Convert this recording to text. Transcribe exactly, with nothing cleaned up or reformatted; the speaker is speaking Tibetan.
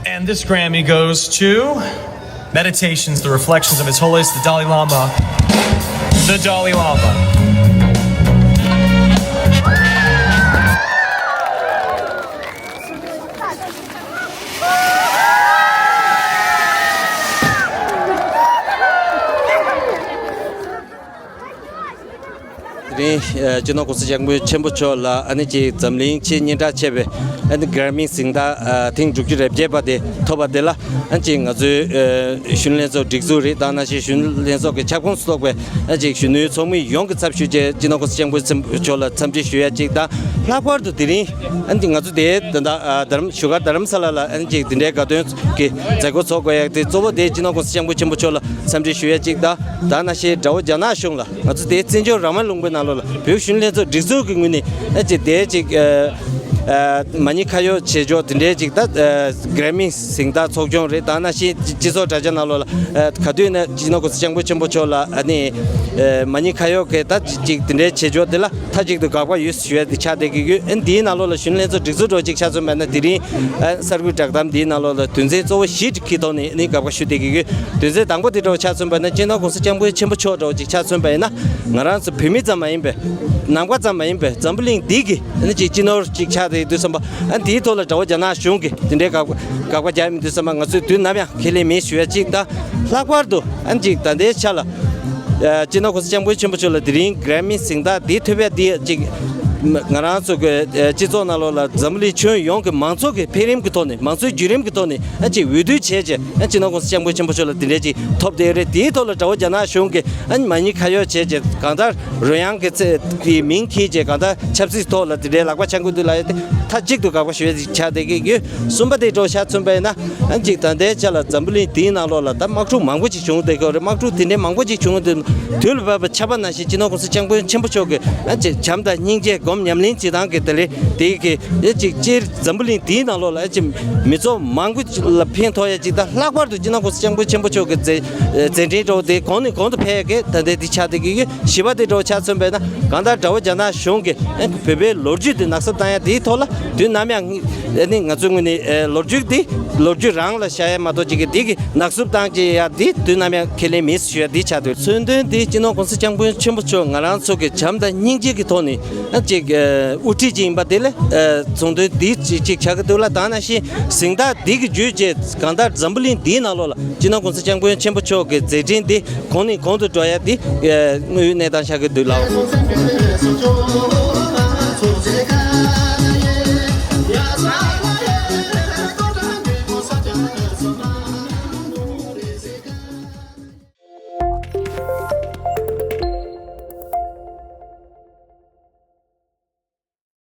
And this Grammy goes to Meditations, the Reflections of His Holiness the Dalai Lama. The Dalai Lama. དེ་རིང་ཨ་སྤྱི་ནོར་༸གོང་ས་༸སྐྱབས་མགོན་ཆེན་པོ་མཆོག་ལ་ཨ་ནི་ཅིག་འཛམ་གླིང་ཆེས་སྙན་གྲགས་ཆེ་བའི་ཨ་ནི་གྷ་ར་མི་གཟེངས་རྟགས་ཨ་ཐེངས་དྲུག་ཅུ་རེ་བརྒྱད་པ་དེ་ཐོབ་པ་དེ་ལ་ཨ་ཅིག་ང་ཚོའི་ཨ་གཞོན་ནུ་ལྷན་ཚོགས་སྒྲིག་འཛུགས་རེད། དེ་ནང་བཞིན་གཞོན་ནུ་ལྷན་ཚོགས་ཀྱི་ཁྱབ་ཁོངས་སུ་གཏོགས་པའི་ཨ་ཅིག་གཞོན་ནུའི་ཚོགས་མི་ཡོངས་ཀྱི་ཚབ་ཞུས་བྱས་སྤྱི་ནོར་༸གོང་ས་༸སྐྱབས་མགོན་ཆེན་པོ་མཆོག་ལ་འཚམས་འདྲི་ཞུ་ཡ་གཅིག་དང་། ལྷག་པར་དུ་དེ་རིང་ཨ་ནི་ང་ཚོ་དེའི་ད་ལྟ་ཨ་རྡ་རམ་བཞུགས་སྒར་རྡ་རམ་ས་ལ་ལ་ཨ་ནི་ཅིག་འདི་འདྲའི་དགའ་སྟོན་གྱི་མཛད་སྒོ་ཚོགས་དགོས་ཡ་དེ་གཙོ་བོ་དེ་སྤྱི་ནོར་༸གོང་ས་༸སྐྱབས་མགོན་ཆེན་པོ་མཆོག་ལ་འཚམས་འདྲི་ཞུ་ཡ་གཅིག་དང་། དེ་ནང་བཞིན་དགྲ་བོ་རྒྱ་ནག་གཞུང་ལ་ང་ཚོ་དེའི་བཙན་བྱོལ་རང་དབང་ལུང་པའི་ནང་ལོགས་ལ་བོད་གཞོན་ལྷན་ཚོགས་སྒྲིག་འཛུགས་ཀྱི་ངོས་ནས་ཨ་ཅིག་དེའི་ཅིག་ཨ་ཨ་མ་ཎི་ཁ་གཡོག་བྱེད་ཕྱོགས་དེ་འདྲའི་ཅིག་ད་ཨ་གྷ་ར་མི་གཟེངས་རྟགས་ཚོགས་ཆུང་རེད། དེ་ནང་བཞིན་སྤྱི་ཚོགས་དྲ་རྒྱ་ནང་ལོགས་ལ་ཨ་ག་དུས་ནས་སྤྱི་ནོར་༸གོང་ས་༸སྐྱབས་མགོན་ཆེན་པོ་མཆོག་ལ་ཨ་ནི་ཨ་མ་ཎི་ཁ་གཡོག་གི་ད་ཅིག་དེ་འདྲའི་བྱེད་ཕྱོགས་དེ་ལ་མཐའ་གཅིག་ཏུ་དགག་པ་ཡོད་ཞུ་ཡ་དེ་ཆགས་བསྡད་ཀྱི་ཡོད། ཨ་འདིའི་ནང་ལོགས་ལ་གཞོན་ལྷན་ཚོགས་སྒྲིག་འཛུགས་འདྲ་བོ་ཅིག་ཆ་མཚོན་པ་ན་དེ་རིང་ཨ་གསར་འགོད་བསྒྲགས་གཏམ་འདིའི་ནང་ལོགས་ལ་དོན་ཚན་གཙོ་བོ་བཞི་གི་ཐོག་ནས་ཨ་ནི་དགག་པ་ཞུ་བསྡད་ཀྱི་ཡོད། དོན་ཚན་དང་པོ་དེ་འདྲ་བོ་ཆ་མཚོན་པ་ན་སྤྱི་ནོར་༸གོང་ས་༸སྐྱབས་མགོན་ཆེན་པོ་མཆོག་འདྲ་བོ་ཅིག་ཆ་མཚོན་པ་ཡིན་ན། ང་རང་ཚོ་བོད་མི་ཙམ་མ་ཡིན་པའི་ནང་པ་ཙམ་མ་ཡིན་པའི་འཛམ་བུ་གླིང་འདི་གི་ཨ་ནི་ཅིག་སྤྱི་ནོར་ཅིག་ཆགས་བསྡད་དུས་ཙམ་པ་ཨ་འདིའི་ཐོག་ལ་དགྲ་བོ་རྒྱ་ནག་གཞུང་གིས་དེ་འདྲའི་དགག་དགག་པ་རྒྱག་མི་དུས་ཙམ་པ་ང་ཚོས་དུས་ནམ་ཡང་ཁས་ལེན་མེད་ཞུ་ཡ་གཅིག་དང་། ལྷག་པར་དུ་ཨ་ནི་ཅིག་ད་ལྟའི་ཆ་ལ་ཨ་སྤྱི་ནོར་༸གོང་ས་༸སྐྱབས་མགོན་ཆེན་པོ་མཆོག་ལ་དེ་རིང་གྷ་ར་མི་གཟེངས་རྟགས་འདི་ཐོབ་ཡ་འདི་ཅིག་ང་རང་ཚོ་གི་ཨ་སྤྱི་ཚོགས་ནང་ལོགས་ལ་འཛམ་བུ་གླིང་ཁྱོན་ཡོངས་ཀྱི་མང་ཚོགས་ཀྱི་འཕེལ་རིམ་གྱི་ཐོག་ནས་མང་གཙོའི་བརྒྱུད་རིམ་གྱི་ཐོག་ནས་ཨ་ཅིག་འོས་བསྡུ་བྱས་རྗེས་ཨ་སྤྱི་ནོར་༸གོང་ས་༸སྐྱབས་མགོན་ཆེན་པོ་མཆོག་ལ་དེ་འདྲའི་ཅིག་ཐོབ་བསྡད་ཡོད་རེད། དེའི་ཐོག་ལ་དགྲ་བོ་རྒྱ་ནག་གཞུང་གིས་ཨ་ནི་མ་ཎི་ཁ་གཡོག་བྱས་རྗེས་གང་ལྟར་རོལ་དབྱངས་ཀྱི་ཚེ་དེའི་མིང་འཁྱེར་རྗེས་གང་ལྟར་ཆབ་སྲིད་ཐོག་ལ་དེ་འདྲའི་ལག་པ་འཆང་གི་འདུག་ལབ་ཡ་དེ་མཐའ་གཅིག་ཏུ་དགག་པ་ཞུ་ཡ་ཅིག་ཆགས་བསྡད་ཀྱི་ཡོད། གསུམ་པ་དེ་འདྲ་བོ་ཆ་མཚོན་པ་ཡིན་ན། ཨ་ཅིག་ད་ལྟའི་ཆ་ལ་འཛམ་བུ་གླིང་འདིའི་ནང་ལོགས་ལ་ད་དམག་འཁྲུག་མང་པོ་ཅིག་བྱུང་བསྡད་ཀྱི་ཡོད་རེད། དམག་འཁྲུག་དེ་འདྲའི་མང་པོ་ཅིག་བྱུང་བསྡད་དུས་ལ་བབ་པ་ཆ་པ་ནང་བཞིན་སྤྱི་ནོར་༸གོང་ས་༸སྐྱབས་མགོན་ཆེན་པོ་མཆོག་གིས་ཨ་ཅིག་བྱམས་དང་སྙིང་རྗེ་སྒོམ་ཉམས་ལེན་བྱེད་སྟངས་ཀྱི་དེ་ལས་དེ་གི་ཨ་ཅིག་སྤྱིར་འཛམ་བུ་གླིང་འདིའི་ནང་ལོགས་ལ་ཨ་ཅིག་མི་ཚོགས་མང་པོ་ལ་ཕན་ཐོགས་ཡ་ཅིག་དང་། ལྷག་པར་དུ་སྤྱི་ནོར་༸གོང་ས་༸སྐྱབས་མགོན་ཆེན་པོ་མཆོག་གི་མཛད་མཛད་འཕྲིན་འདྲ་བོ་དེ་གོང་ནས་གོང་དུ་འཕེལ་ཡ་གི་ད་ལྟའི་འདི་ཆགས་བསྡད་ཀྱི་ཡོད། བཞི་པ་དེ་འདྲ་བོ་ཆ་མཚོན་པ་ཡིན་ན་གང་ལྟར་དགྲ་བོ་རྒྱ་ནག་གཞུང་གིས་ཨ་བོད་པའི་ལོ་རྒྱུས་དེ་ནག་སུབ་བཏང་ཡ་དེའི་ཐོག་ལ་དུས་ནམ་ཡང་ཨ་ནི་ང་ཚོའི་ངོས་ནས་ཨ་ལོ་རྒྱུས་དེ་ལོ་རྒྱུས་རང་ལ་བཞག་ཡ་མ་གཏོགས་ཅིག་གི་དེ་གི་ནག་སུབ་བཏང་ཅིག་ཡ་དེ་དུས་ནམ་ཡང་ཁས་ལེན་མེད་ཞུ་ཡ་དེ་ཆགས་འདུག་མཚོན་དོན་དེ་སྤྱི་ནོར་༸གོང་ས་༸སྐྱབས་མགོན་ཆེན་པོ་མཆོག་ང་རང་ཚོ་གི་བྱམས་དང་སྙིང་རྗེ་གི་ཐོག་ནས་ཨ་ཅིག་ཨ་དབུ་ཁྲིད་ཅིག་ཡིན་པ་དེ་ལས་ཨ་མཚོན་དོན་དེ་ཅིག་ཅིག་ཆགས་ཀྱི་འདུག་ལ། དེ་ནང་བཞིན་གཟེངས་རྟགས་འདི་གི་བརྒྱུད་བྱས་གང་ལྟར་འཛམ་བུ་གླིང་འདིའི་ནང་ལོགས་ལ་སྤྱི་ནོར་༸གོང་ས་༸སྐྱབས་མགོན་ཆེན་པོ་མཆོག་གི་མཛད་འཕྲིན་འདི་གོང་ནས་གོང་དུ་འགྲོ་ཡ་འདི་ཨ་དངོས་ཡོད་གནས་སྟངས་ཆགས་ཀྱི་འདུག་ལགས།